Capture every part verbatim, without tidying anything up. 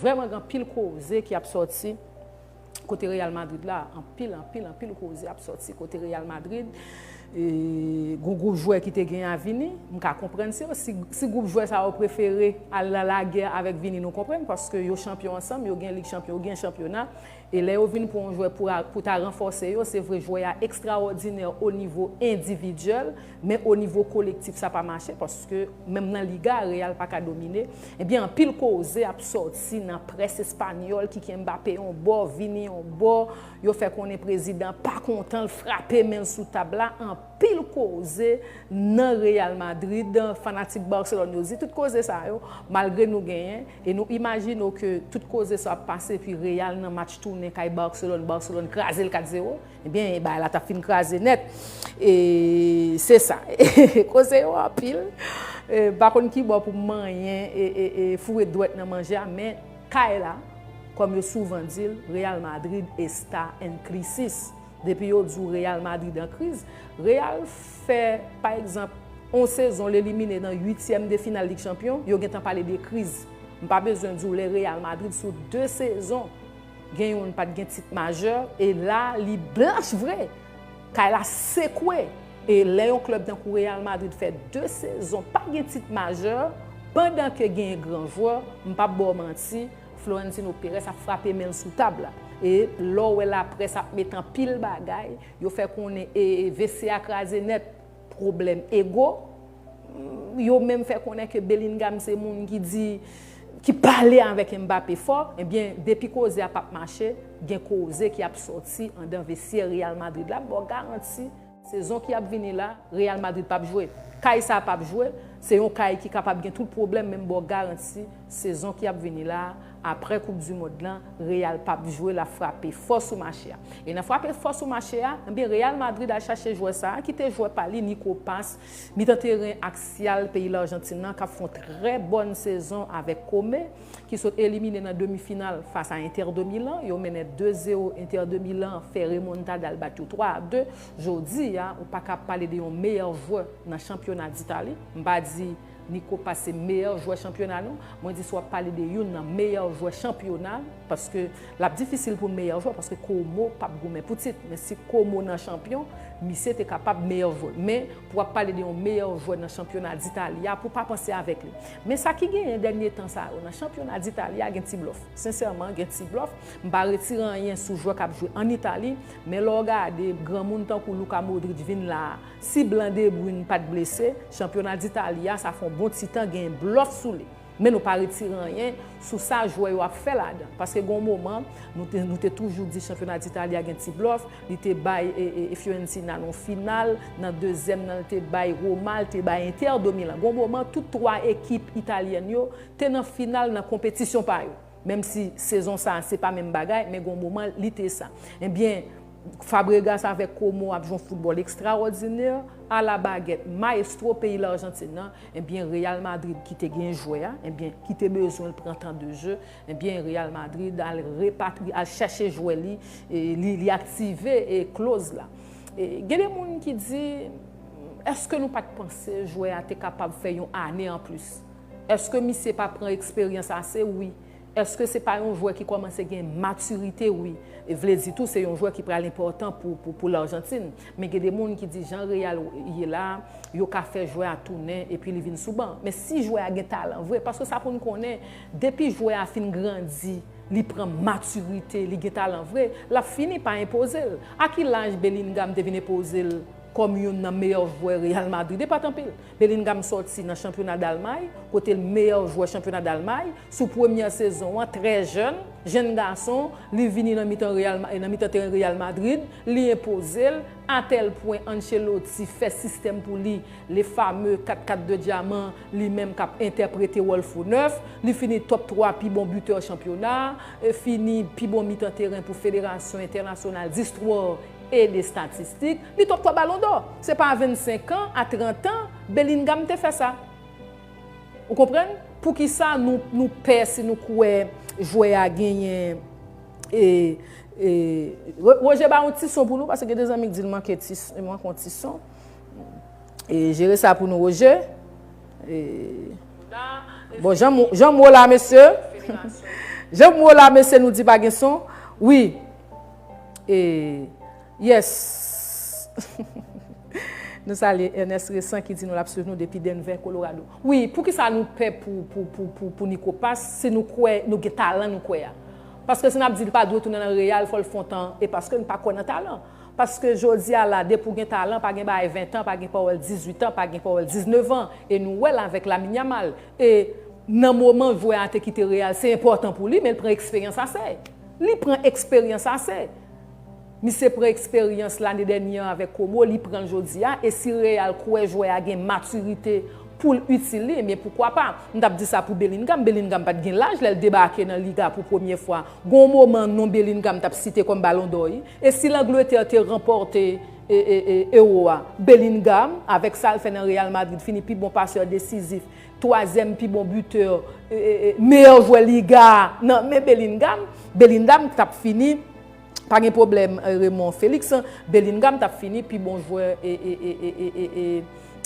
Vrèman gen anpil koze ki ap sòti kote Real Madrid la, anpil, anpil, anpil koze ap sòti kote Real Madrid. E, gon gwoup jwè ki te gen a Vini, m ka konprann si, si, si gwoup jwè sa yo prefere al nan lagè avèk Vini, nou konprann, paske yo chanpyon ansanm, yo gen Lig Chanpyon, yo gen chanpyona. E lè yo vin pou yon jwè pou, pou ta ranfòse yo, se vre jwè a ekstraòdinè o nivo endividyèl, men o nivo kolektif sa pa mache, paske menm nan Liga, Real pa ka domine. Ebyen, anpil koze ap sòti nan près espanyòl, Kiki Mbappé yon bò, Vini yon bò, yo fè konnen prezidan pa kontan, l frape men l sou tab la, anpil koze nan Real Madrid, fanatik Barcelone yo di tout koze sa yo, malgre nou genyen, e nou imajine w ke tout koze sa ap pase, epi Real nan match tounen kay Barcelone, Barcelone kraze l kat zewo, ebyen, bagay la t ap fin kraze nèt. E se sa. Koze yo anpil. E, m pa konn ki bò pou m manyen e, e, e foure dwèt nan manje a, men kay la, kòm yo souvan di l, Real Madrid está en crisis. Depi yo di w Real Madrid an kriz, Real fè, pa egzanp, yon sezon l elimine nan uityèm de final Lig Chanpyon, yo gentan pale de kriz. M pa bezwen di w lè Real Madrid sou de sezon, gen youn pa t gen tit majè, e la, li blanch vre. Kay la sekwe. E lè yon klèb tankou Real Madrid fè de sezon pa gen tit majè, pandan ke genyen gran jwè, m p ap ba w manti, Florentino Perez ap frape men l sou tab la. E lè w wè laprès ap met anpil bagay, yo fè konnen e, e vesye a kraze nèt, pwoblèm ego. Yo menm fè konnen ke Bellingham se moun ki di, ki pale avèk Mbappé fò. Ebyen, depi koze a p ap mache, gen koze ki ap sòti anndan vestyè Real Madrid la, m ba w garanti. Sezon ki ap vini la, Real Madrid p ap jwe. Kay sa p ap jwe, se yon kay ki kapab gen tout pwoblèm, men m ba w garanti, sezon ki ap vini la, aprè Koup di Mond lan, Real p ap jwe, l ap frape fò sou mache a. E nan frape fò sou mache a, ebyen, Real Madrid al chache jwè sa a, ki te jwè pa li, Nico Paz, mitan teren aksyal peyi Lajantin nan, k ap fè yon trè bòn sezon avèk Como, ki sot elimine nan demi final fas a Inter de Milan. Yo mennen de zewo, Inter de Milan fè remontada, l bat yo twa a de. Jodi a, ou pa ka ap pale de yon meyè jwè nan chanpyona Ditali. M pa di Nico Paz se meyè jwè chanpyona, non. Mwen di si w ap pale de youn nan meyè jwè chanpyona, paske l ap difisil pou l meyè jwè, paske Como p ap goumen pou tit. Men si Como nan chanpyon, misye te kapab meyè jwè. Men pou w ap pale de yon meyè jwè nan chanpyona Ditali a, pou w pa panse avèk li. Men sa ki genyen dènye tan sa yo, nan chanpyona Ditali a, gen ti blòf. Sensèman, gen ti blòf. M pa retire anyen sou jwè k ap jwe ann Itali, men lè w gade granmoun tankou Luka Modric vin la a, si Blan De Bruyne pa t blese, chanpyona Ditali a, sa fè yon bon ti tan gen blòf sou li. Men nou pa retire anyen sou sa jwè yo ap fè ladan. Paske gen yon moman, nou te, nou te toujou di chanpyona Ditali a gen ti blòf, li te bay e, e, e Fiorentina nan yon final, nan dezyèm nan, li te bay Roma, li te bay Inter de Milan. Gen yon moman, tout twa ekip italyèn yo te nan final nan konpetisyon pa yo. Menm si sezon sa a, se pa menm bagay, men gen yon moman, li te sa. Ebyen, Fabregas avèk Como ap jwe yon foutbòl ekstraòdinè, alabagèt, mayestwo peyi Lajantin nan, ebyen, Real Madrid ki te gen jwè a, ebyen, ki te bezwen l pran tan de je, ebyen, Real Madrid al repatri-, al chèche jwè li, e li, li aktive, e, kloz la. E, gen de moun ki di, èske nou pa t panse jwè a te kapab fè yon ane anplis? Èske misye pa pran eksperyans ase? Wi. Èske se pa yon jwè ki kòmanse gen matirite? Wi. E vle di tou, se yon jwè ki pral enpòtan pou, pou, pou Lajantin. Men gen de moun ki di jan Real ye la, yo ka fè jwè a tounen epi li vin sou ban. Men si jwè a gen talan vre, paske sa pou n konnen, depi jwè a fin grandi, li pran matirite, li gen talan vre, l ap fini pa enpoze l. A ki laj Bellingham te vin enpoze l kòm youn nan meyè jwè Real Madrid? E pa t anpil. Bellingham sòti nan chanpyona Dalmay, kote l meyè jwè chanpyona Dalmay. Sou premyè sezon an, trè jèn, jèn gason, li vini nan mitan Real Ma-, nan mitan teren Real Madrid, li enpoze l, atèl pwen Ancelotti fè sistèm pou li, le fameux kat kat de dyaman, li menm k ap entèprete wòl fo nèf, li fini top twa pi bon bitè chanpyona, e fini pi bon mitan teren pou Fédération Internationale d'Histoire et de Statistique, li top twa Ballon d'Or. Se pa a vennsenk an, a trant an, Bellingham te fè sa. Ou konprann? Poukisa nou, nou pè si nou kwè jwè a genyen, e, e, Ro-, Roger, ba yon ti son pou nou, paske gen de zanmi k di l manke ti s-, manke yon ti son. E, jere sa pou nou, Roger. E, bon, jan m, jan m wè la, mesye. Jan m wè w la, mesye, nou di pa gen son. Wi. E, yes. Nou salye Ernest Récent ki di nou l ap swiv nou depi Denver, Colorado. Wi, poukisa nou pè pou, pou, pou, pou, pou Nico Pass, si nou kwè, nou gen talan nou kwè a? Paske si n ap di l pa dwe tounen nan Real, fò l fè yon tan, e paske n pa kwè nan talan. Paske jodi a la, depi w gen talan, pa gen bagay ven tan, pa gen pawòl dizuit an, pa gen pawòl diznèf an. E nou wè l avèk Lamine Yamal. E nan moman jwè a te kite Real, se enpòtan pou li, men l pran eksperyans ase. Li pran eksperyans ase. Misye pran eksperyans lane dènyè an avèk Komo, li pran l jodi a. E si Real kwè jwè a gen matirite pou l itil li, ebyen poukwa pa? M t ap di sa pou Bellingham. Bellingham pa t gen laj lè l debake nan Liga pou premye fwa. Gon moman non Bellingham t ap site kòm Balon dò, wi. E si Langletè te ranpòte e, e, e, Euro a, Bellingham, avèk sa l fè nan Real Madrid, fini pi bon pasè desizif, twazyèm pi bon bitè, e, e, e, meyè jwè Liga a nan men Bellingham, Bellingham t ap fini, pa gen pwoblèm, e, Raymond Félix, Bellingham t ap fini pi bon jwè e, e, e, e, e, e,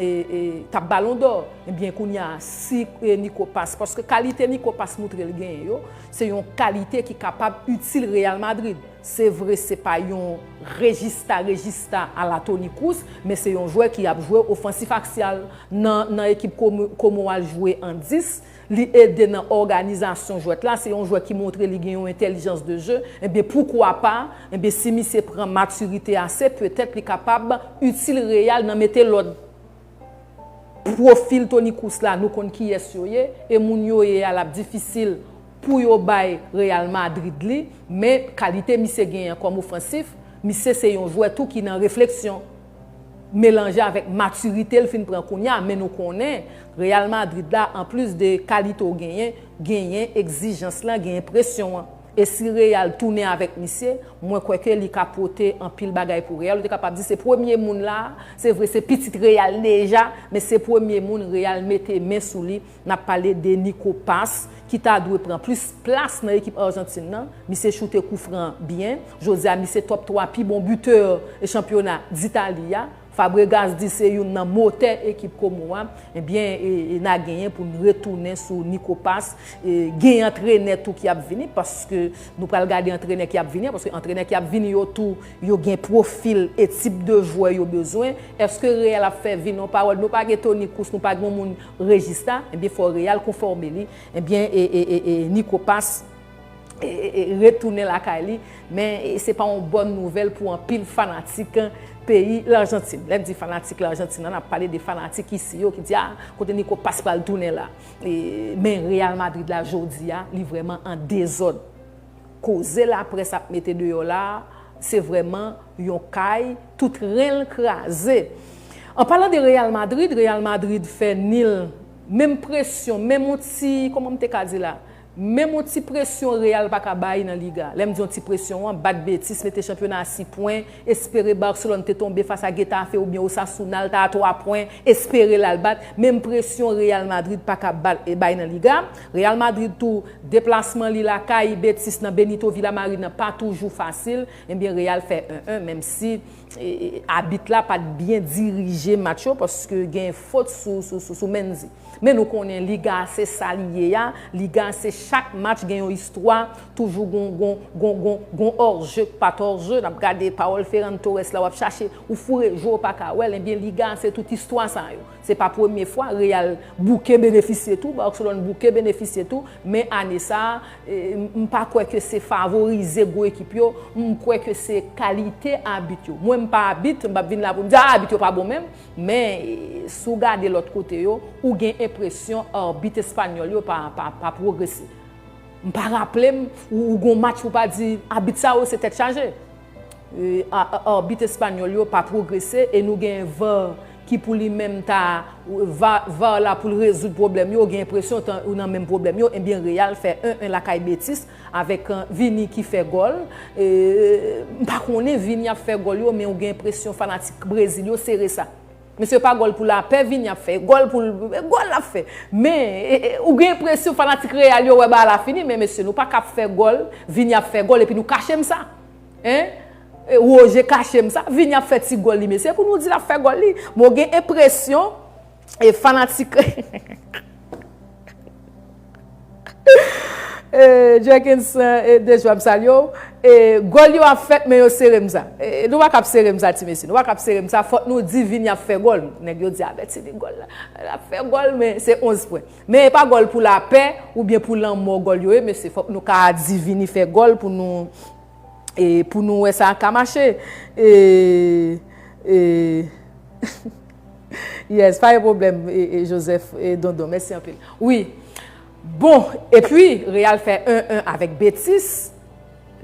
e, e, t ap Balon dò. Ebyen, kounye a, si e, Nico Pass, paske kalite Nico Pass moutre l genyen yo, se yon kalite ki kapab itil Real Madrid. Se vre, se pa yon rejista, rejista ala Toni Kroos, men se yon jwè ki ap jwe ofansif aksyèl nan, nan ekip Komo, Komo a l jwe an dis. Li ede nan òganizasyon jwèt la. Se yon jwè ki montre li gen yon entèlijans de jeu. Ebyen, poukwa pa? Ebyen, si misye pran matirite ase, petèt li kapab itil Real nan mete lòd. Pwofil Toni Kroos la, nou konn kiyès yo ye, e moun yo ye a, l ap difisil pou yo bay Real Madrid li, men kalite misye genyen kòm ofansif, misye se yon jwè tou ki nan refleksyon. Melanje avèk matirite l fin pran kounye a, men nou konnen Real Madrid la, anplis de kalite w genyen, genyen egzijans lan, genyen presyon an. E si Real tounen avèk misye, mwen kwè ke li ka pote anpil bagay pou Real. Ou te kapab di se premye moun la, se vre se pitit Real deja, men se premye moun Real mete men sou li. N ap pale de Nico Pass, ki ta dwe pran plis plas nan ekip Ajantin nan. Misye choute kou fran byen. Jodi a, misye top twa pi bon bitè e chanpyona Ditali a. Fabregas di se youn nan motè ekip Komo a. Ebyen, e, e n a genyen pou n retounen sou Nico Pass. E, gen antrenè tou ki ap vini, paske nou pral gade antrenè ki ap vini an, paske antrenè ki ap vini yo tou, yo gen pwofil e tip de jwè yo bezwen. Èske Real ap fè vin yon pawòl? Nou pa gen Toni Kroos, nou pa gen yon moun rejista. Ebyen, fò Real konfòme li. Ebyen, e, e, e, e Nico Pass e, e, e, retounen lakay li, men e, se pa yon bòn nouvèl pou anpil fanatik peyi Lajantin. Lè m di fanatik Lajantin an, n ap pale de fanatik isi yo ki di, a, kote Nico Pass pral tounen la. E, men Real Madrid la, jodi a, li vrèman an dezòd. Koze laprès ap mete deyò la, se vrèman yon kay, tout ren l kraze. An palan de Real Madrid, Real Madrid fè nil, menm presyon, menm yon ti, kòman m te ka di la? Menm yon ti presyon Real pa ka bay nan Liga. Lè m di yon ti presyon an, bat Betis, mete chanpyona a sis pwen, espere Barcelone te tonbe fas a Getafe oubyen Osasuna, l ta a twa pwen, espere l al bat. Menm presyon Real Madrid pa ka bat, e bay nan Liga. Real Madrid tou, deplasman li lakay Betis nan Benito Villamarín nan pa toujou fasil. Ebyen, Real fè en en, menm si e, e, abit la pa t byen dirije match yo, paske gen fot sou, sou, sou, sou Mendy. Men nou konnen Liga a se sa li ye a. Liga a se chak match gen yon istwa, toujou gon, gon, gon, gon, gon hors-jeu k pa t hors-jeu. N ap gade pawòl Ferran Torres la, w ap chache, ou foure je w pa ka wè l. Ebyen, Liga a se tout istwa sa yo. Se pa premye fwa, Real bouke benefisye tou, Barcelone bouke benefisye tou, men ane sa a, e, m, m pa kwè ke se favorize gwo ekip yo, m kwè ke se kalite abit yo. Mwen, m pa abit, m p ap vin la pou m di, a, abit yo pa bon menm, men, e, si w gade lòt kote yo, ou gen enpresyon abit espanyòl yo pa, pa, pa pwogrese. M pa raple m, ou, ou gon match pou pa di, abit sa yo se tèt chaje. E, a, a, abit espanyòl yo pa pwogrese e nou gen var ki pou li menm ta, var, var la pou l rezoud pwoblèm yo, ou gen enpresyon tan, ou nan menm pwoblèm yo, ebyen Real fè en en lakay Betis avèk, e, Vini ki fè gòl. E, m pa konnen Vini ap fè gòl yo, men ou gen enpresyon fanatik Brezil yo sere sa. Mesye, pa gòl pou lapè Vini ap fè, gòl pou l, gòl l ap fè. Men, e, e, ou gen enpresyon fanatik Real yo wè bagay la fini, men mesye, nou pa ka ap fè gòl, Vini ap fè gòl, epi nou kache m sa. Hein? E, Roger kache m sa, Vini ap fè ti gòl li, mesye, pou nou di l ap fè gòl li. Men w gen enpresyon, e fanatik E, Jenkins, e, Dejwa, m salye w. E, gòl yo ap fèt, men yo sere m sa. E, nou pa kab sere m sa, ti mesye. Nou pa kab sere m sa. Fòk nou di vini ap fè gòl. Nèg yo di, a, Bertini gòl la, l ap fè gòl, men se onz pwen. Men e pa gòl pou lapè oubyen pou lanmò gòl yo ye, mesye. Fòk nou ka di vini fè gòl pou nou, e, pou nou wè sa ka mache. E, e, Yes, pa gen pwoblèm, e, e, Joseph, e, Dondon, mèsi anpil. Wi. Bon, epi, Real fè en en avèk Betis.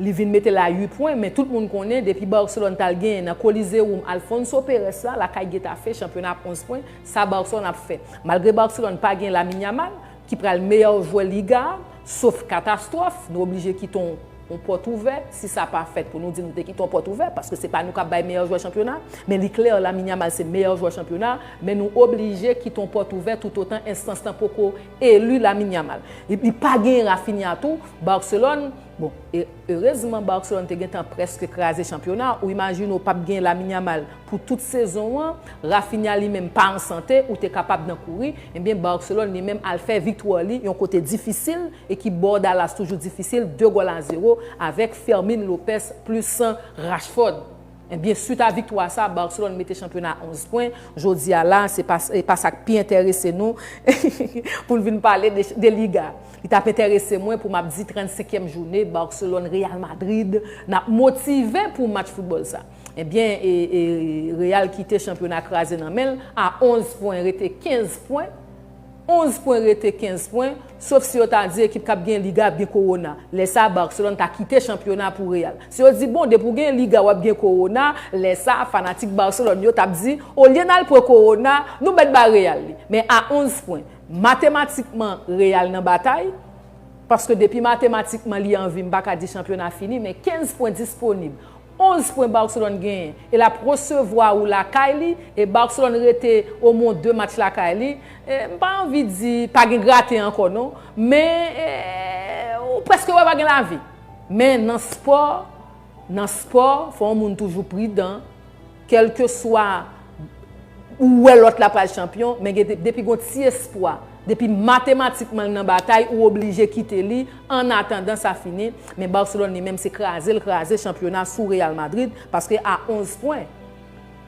Li vin mete l a uit pwen, men tout moun konnen, depi Barcelone t al genyen nan Coliseum Alfonso Pérez la, lakay Getafe, chanpyona ap onz pwen, sa Barcelone ap fè. Malgre Barcelone pa gen Lamine Yamal, ki pral meyè jwè Liga a, sof katastwòf, nou oblije kite yon, yon pòt ouvè. Si sa pa fèt pou nou di nou te kite yon pòt ouvè, paske se pa nou k ap bay meyè jwè chanpyona, men li klè, Lamine Yamal se meyè jwè chanpyona, men nou oblije kite yon pòt ouvè toutotan enstans lan poko eli Lamine Yamal. Li, li pa gen Raphinha tou, Barcelone, bon, e, erezman Barcelone te gentan prèske kraze chanpyona, ou imajine w p ap gen Lamine Yamal pou tout sezon an, Raphinha li menm pa an sante, ou te kapab nan kouri, ebyen Barcelone li menm al fè viktwa li yon kote difisil, ekip Bordalas toujou difisil, de gòl a zewo, avèk Fermin Lopez plis Rashford. Ebyen, swit a viktwa sa, Barcelone mete chanpyona a onz pwen. Jodi a la, se pa, se pa sa k pi enterese nou pou n vin pale de, de Liga. Li t ap enterese mwen pou m ap di trannsenkyèm jounen, Barcelone, Real Madrid, n ap motive pou match foutbòl sa. Ebyen, e, e, Real kite chanpyona kraze nan men l, a onz pwen, rete kenz pwen. Onz pwen rete kenz pwen, sof si yo ta di ekip k ap gen Liga ap gen Kowona. Lè sa a, Barcelone ta kite chanpyona pou Real. Si yo di, bon, depi w gen Liga, w ap gen Kowona, lè sa a, fanatik Barcelone yo t ap di, olye n al pran Kowona, nou mèt ba Real li. Men a onz pwen, matematikman, Real nan batay, paske depi matematikman li anvi, m pa ka di chanpyona fini, men kenz pwen disponib. Onz pwen Barcelone genyen, e l ap resevwa ou lakay li, e Barcelone rete omwen de match lakay li. E, m pa anvi di pa gen grate ankò non, men, e, ou prèske wè pa gen lavi. Men nan spò, nan spò, fò yon moun toujou pridan, kèlkeswa ou wè lòt la pral chanpyon, men gen, depi gon ti espwa, depi matematikman l nan batay, ou oblije kite li, an atandan sa fini. Men Barcelone li menm se kraze l kraze chanpyona sou Real Madrid, paske a onz pwen,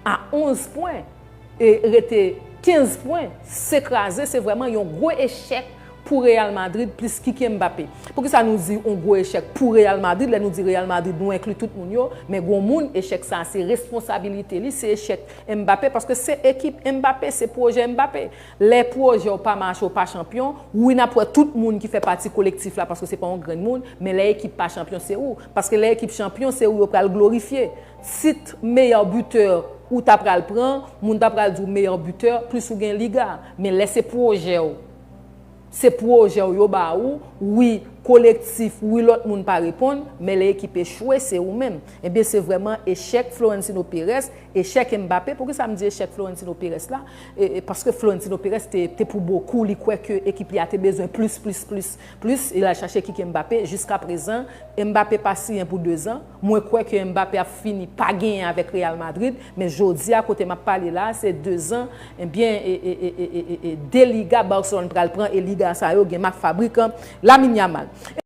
a onz pwen, e rete kenz pwen, se kraze, se vrèman yon gwo echèk pou Real Madrid plis Kiki Mbappé. Poukisa nou di yon gwo echèk pou Real Madrid? Lè nou di Real Madrid, nou enkli tout moun yo, men gon moun, echèk sa a se responsabilite li, se echèk Mbappé, paske se ekip Mbappé, se pwojè Mbappé. Lè pwojè w pa mache, w pa chanpyon, wi, n ap wè tout moun ki fè pati kolektif la, paske se pa yon grenn moun, men lè ekip pa chanpyon, se ou. Paske lè ekip chanpyon, se ou yo pral glorifye. Tit meyè bitè ou ta pral pran, moun ta pral di w meyè bitè, plis ou gen Liga. Men lè se pwojè w, se pwojè w yo ba ou, wi, kolektif, wi, lòt moun pa reponn, men lè ekip echwe, se ou menm. Ebyen, se vrèman echèk Florentino Perez, echèk Mbappé. Poukisa m di echèk Florentino Perez la? E, e, paske Florentino Perez te, te pou bokou, li kwè ke ekip li a te bezwen plis, plis, plis, plis, e l al chache Kiki Mbappé. Jiskaprezan, Mbappé pa siyen pou dezan. Mwen kwè ke Mbappé ap fini pa genyen avèk Real Madrid, men jodi a, kote m ap pale la, se dezan, ebyen, e, e, e, e, e, e, de Liga Barcelone pral pran, e Liga sa yo gen mak fabrik Lamine Yamal.